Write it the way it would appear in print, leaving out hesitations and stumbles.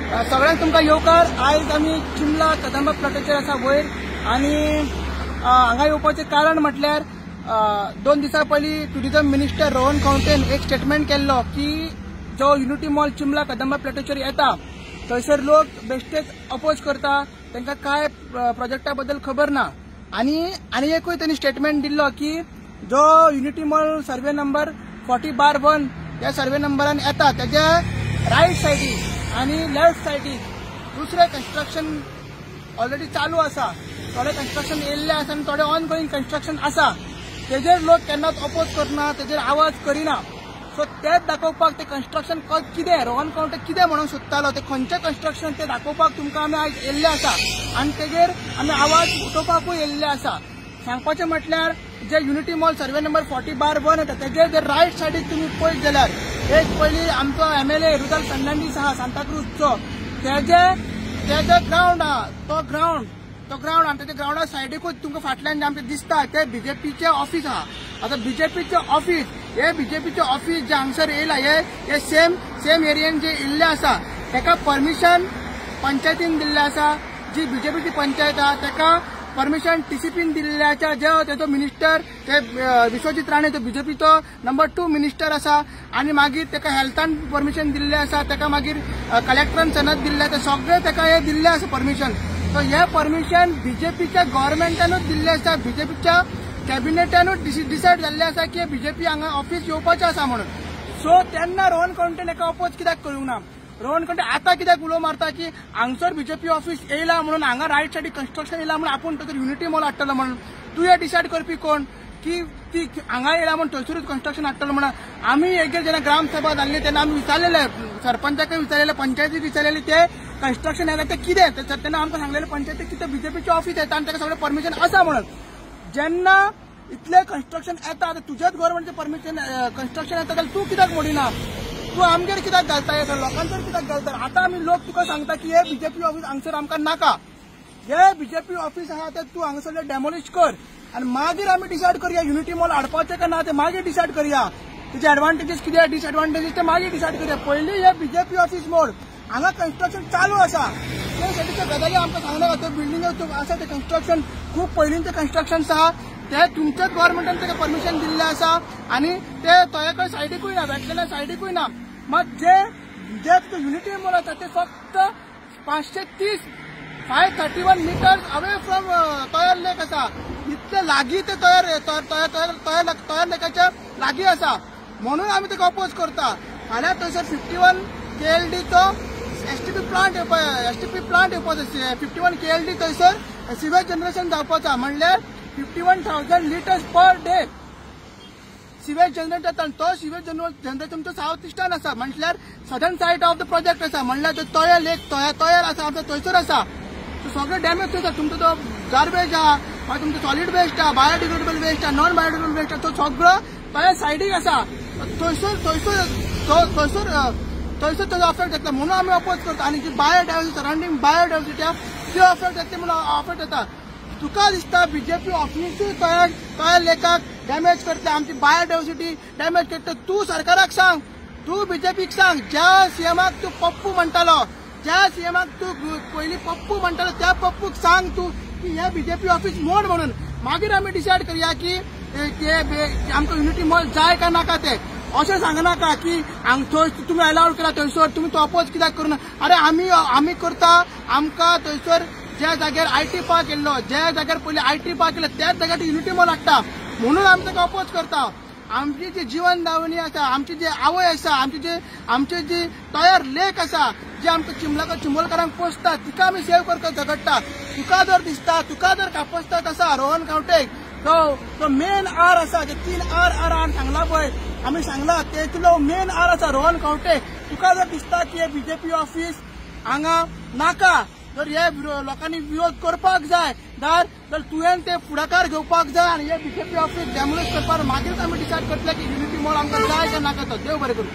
सगळ्यांक तुमकां येवकार. आयज आमी चिमला कदंबा प्लॉटाचेर आसा वयर आनी हांगा येवपाचें कारण म्हटल्यार 2 दिसां पयलीं टुरिझम मिनिस्टर रोहन खंवटेन एक स्टेटमेंट केल्लो की जो युनिटी मॉल चिमला कदंबा प्लॉटाचेर येता थंयसर लोक बेश्टेच अपोज करता, तांकां कांय प्रोजेक्टा बद्दल खबर ना. आनी आनी एकूय तांणी स्टेटमेंट दिल्लो की जो युनिटी मॉल सर्वे नंबर 40/1 ह्या सर्वे नंबरान येता तेज्या रायट सायडीक आनी लेफ्ट सायडीक दुसरें कन्स्ट्रक्शन ऑलरेडी चालू आसा, थोडे कन्स्ट्रक्शन येयल्ले आसा आनी थोडे ऑन गोईंग कन्स्ट्रक्शन आसा, तेजेर लोक केन्नाच अपोज करना, तेजेर आवाज करिना. सो तेच दाखोवपाक ते कन्स्ट्रक्शन कितें रोहन खंवटे कितें म्हणूंक सोदतालो, ते खंयचें कन्स्ट्रक्शन तें दाखोवपाक तुमकां आमी आयज येयल्ले आसा आनी तेजेर आमी आवाज उठोवपाकूय येयल्ले आसा. सांगपाचें म्हटल्यार जे युनिटी मॉल सर्वे नंबर 40/1 येता तेजेर जर रायट सायडीक तुमी पळयत जाल्यार एक पयलीं आमचो MLA Rudolf Fernandes आहा सांताक्रूजचो, तेजे ग्रावंड आहा, तो ग्रावंड आनी तेच्या ग्रावंडा सायडीकूच तुमकां फाटल्यान जे आमचें दिसता ते बीजेपीचें ऑफिस आहा. आतां बीजेपीचें ऑफिस हे बीजेपीचें ऑफिस जे हांगसर येयला हे सेम सेम एरियेन जे येयल्लें आसा तेका परमिशन पंचायतीन दिल्लें आसा, जी बीजेपीची पंचायत आहा तेका परमिशन टीसीपीन दिल्ल्याच्या जे तेजो मिनिस्टर ते विश्वजीत राणे तो बीजेपीचो नंबर 2 मिनिस्टर आसा आनी मागीर तेका हेल्थान परमिशन दिल्लें आसा, तेका मागीर कलेक्टरान सनद दिल्लें, ते सगळें तेका हे दिल्लें आसा परमिशन. सो हे परमिशन बीजेपीच्या गव्हर्मेंटानूच दिल्लें आसा, बीजेपीच्या कॅबिनेटानूच डिसायड जाल्लें आसा की बीजेपी हांगा ऑफिस येवपाचें आसा म्हणून. सो तेन्ना रोहन खंवटेन हेका अपोज कित्याक करूंक ना? रोहन खंवटे आतां कित्याक उलो मारता की हांगसर बीजेपी ऑफिस येयला म्हणून, हांगा रायट सायडीक कन्स्ट्रक्शन येयला म्हणून आपूण थंयसर युनिटी मॉल हाडटलो म्हणून? तूं हें डिसायड करपी कोण की ती हांगा येयला म्हणून थंयसरूच कन्स्ट्रक्शन हाडटलो म्हणून? आमी एक जेन्ना ग्रामसभा जाल्ली तेन्ना आमी विचारलेले, सरपंचाकय विचारलेले, पंचायतीक विचारलेले ते कन्स्ट्रक्शन येयला तें कितें, तेन्ना आमकां सांगलेलें पंचायतीक की तें बीजेपीचें ऑफिस येता आनी ताका सगळें परमिशन आसा म्हणून. जेन्ना इतलें कन्स्ट्रक्शन येता आतां तुज्याच गव्हर्मेंटचें परमिशन कन्स्ट्रक्शन येता जाल्यार तूं कित्याक मोडिना? तूं आमगेर कित्याक घालता, हे लोकांचेर कित्याक घालता? आतां आमी लोक तुका सांगता की हे बीजेपी ऑफिस हांगसर आमकां नाका, हे बीजेपी ऑफिस आहा तें तूं हांगसरलें डेमोलिश कर आनी मागीर आमी डिसायड करया युनिटी मॉल हाडपाचें काय ना तें मागीर डिसायड करया, तेजे एडवांटेजीस कितें डिसएडवांटेजीस ते मागीर डिसायड करया. पयलीं हे बीजेपी ऑफिस मोड, हांगा कन्स्ट्रक्शन चालू आसा, ते सायडीच्यो गजाली आमकां सांगनाका. त्यो बिल्डिंगो आसा ते कन्स्ट्रक्शन खूब पयलींचें कन्स्ट्रक्शन आहा, ते तुमच्याच गव्हर्मेंटान ताका परमिशन दिल्लें आसा आनी ते तोयाकय सायडीकूय ना, वेटलँडा सायडीकूय ना. मात जे जे तुका युनिटी मॉल आसा ते फक्त 530 531 मिटर्स अवे फ्रॉम तोयर लेक आसा, इतले लागीं ते तोयर तोयर तोयर लेकाच्या लागीं आसा म्हणून आमी ताका अपोज करता. फाल्यां थंयसर 51 KLDचो STP plant STP plant येवपाचो, 51 KLD थंयसर सिवेज जनरेशन जावपाचो, म्हणल्यार 51,000 litres per day sewage generate जाता. तो सिवेज जनरेट तुमचो सावथ इस्टर्न आसा, म्हटल्यार southern side of the project आसा, म्हणल्यार तो तोयर लेक तोयर आसा आमचो थंयसर आसा, सगळें डॅमेज थंयसर. तुमचो तो गार्बेज आहा, मागीर तुमचो सॉलीड वेस्ट आहा, बायोडिग्रेडेबल वेस्ट आहा, नॉन बायोडिग्रेडेबल वेस्ट आहा, तो सगळो तोयर सायडीक आसा, थंयसर थंयसर थंयसर थंयसर तेजो अफेक्ट जातलो म्हणून आमी अपोज करता. आनी जी बायोडायवर्सिटी सरावंडींग बायोडायवर्सिटी आहा ती अफेक्ट जातली म्हणून अफेक्ट जाता. तुका दिसता बीजेपी ऑफिसूय तोयर तोयर लेकाक डॅमेज करता, आमची बायोडायवर्सिटी डॅमेज करता. तूं सरकाराक सांग, तूं बीजेपीक सांग, ज्या सीएमाक तूं पप्पू म्हणटालो, ज्या सीएमाक तूं पयलीं पप्पू म्हणटालो त्या पप्पूक सांग तूं की हें बीजेपी ऑफिस मोड म्हणून. मागीर आमी डिसायड करया की आमकां युनिटी मॉल जाय काय नाका तें. अशें सांगनाका की हांग थंय तुमी अलावड केला थंयसर तुमी तो अपोज कित्याक करूना? अरे आमी आमी करता, आमकां थंयसर ज्या जाग्यार IT park येयल्लो, ज्या जाग्यार पयलीं IT park येयलो त्याच जाग्यार युनिटी मॉल हाडटा म्हणून आमी ताका अपोज करता. आमची जी जिवन दावणी आसा, आमची जी आवय आसा, आमची जी तयार लेक आसा जी आमकां चिमला चिंबलकारांक पोसता तिका आमी सेव करपाक झगडटा. तुका जर दिसता, तुका जर कापसता तसा रोहन खंवटेक तो मेन आर आसा, जे 3 आर आर आर सांगला पळय आमी सांगला तेतलो मेन आर आसा रोहन खंवटे. तुका जर दिसता की हे बीजेपी ऑफिस हांगा नाका, जर हे लोकांनी विरोध करपाक जाय जाल्यार तुवें ते फुडाकार घेवपाक जाय आनी हे बीजेपी ऑफिस डेमोलिश करपाक मागीर आमी डिसायड करतले की युनिटी मॉल आमकां जाय काय नाका तो. देव बरें करूं.